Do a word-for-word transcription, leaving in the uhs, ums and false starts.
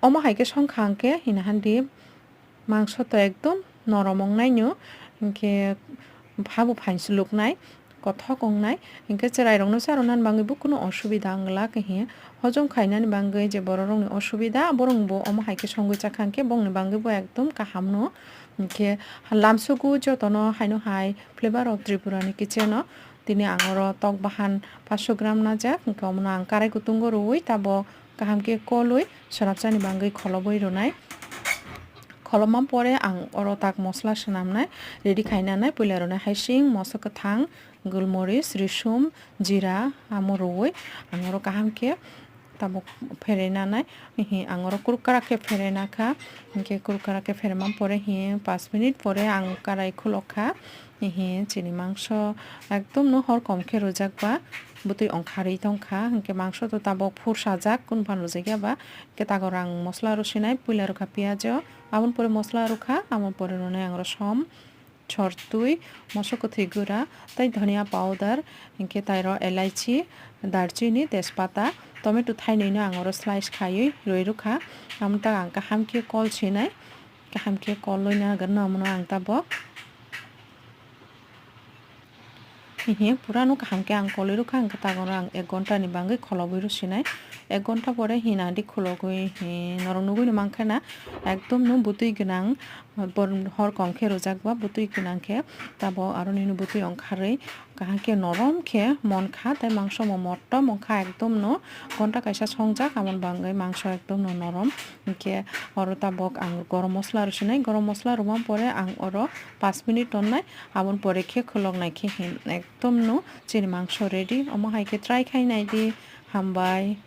Omo hai khe songkha hwnkhe hina handi mangso to ekdom norom ongnaino, hinkhe habo phansi luknai, kothok wngnai, hinkhe chwrairokno charwnani bagwi bo kunu osubida wng glak, hinkhe hojom khainani bagwi je bororokni osubida, borokbo omo hai khe songwi chakha hinkhe bongni bagwi bo ekdom kahamno. Hinkhe lamsogo jotono haino hai Flavor of Tripura ni kitchen o tini ang oro tok bahan paanch sho gram najak, hinkhe omono ang karai kutungo rwui tabok kaham khe kolwi swnamsani bagwi kholobwi rwnai. Kholobma pore ang oro tak mosla swnamnai, ready khainanai, puila rwnai haising, moso kwthang, gulmoris, risum, jira, amo rwui ang oro kaham khe tabuk pherenanai. Hihi ang oro kurkara khe pherenakha, hinkhe kurkara khe pherema pore hi paanch minute pore ang karai khulokha. Hihi chini mangso ekdom no hor kom khe rwjakba, bwtwi ongkharwi tongkha, hinkhe mangso to tabuk phur sajak, kunu phan rwjakya ba. Hinkhe takoro ang mosla rw sinai, puila rwkha piyaj o, aboni pore mosla rwkha, aboni pore rwnai ang rosom, chortwi, moso kwthwi gura, tei dhania powder, hinkhe tairo elaichi, darchini, tejpata, tomato thainwino ang oro slice khaiwi rwi rwkha. Amoni tak ang kaham khe kol sinai, kaham khe kolwi nagarno omono ang tabok. Hihi purano kaham khe ang kolwi rwkha, hinkhe takoro ang ek ghonta ni bagwi kholobwi rw sinai. Ek ghonta pore hinadi khulogwi hi norok nugwino mankha na, ekdom no bwtwi gwnang. Bor-, hor kom khe rwjak ba bwtwi gwnang khe, tabok aro nini bwtwi ongkharwi kaham khe norom khe monkha, tei mangso bo motom ongkha, ekdom no ghonta kaisa songjak, aboni bagwi mangso ekdom no norom. Hinkhe oro tabok ang gorom mosla rw sinai, gorom mosla rwma pore ang oro paanch minute tonnai, aboni pore khe khuloknai khe hin ekdom no chini mangso ready. Omo hai khe try khai nai di, hambai.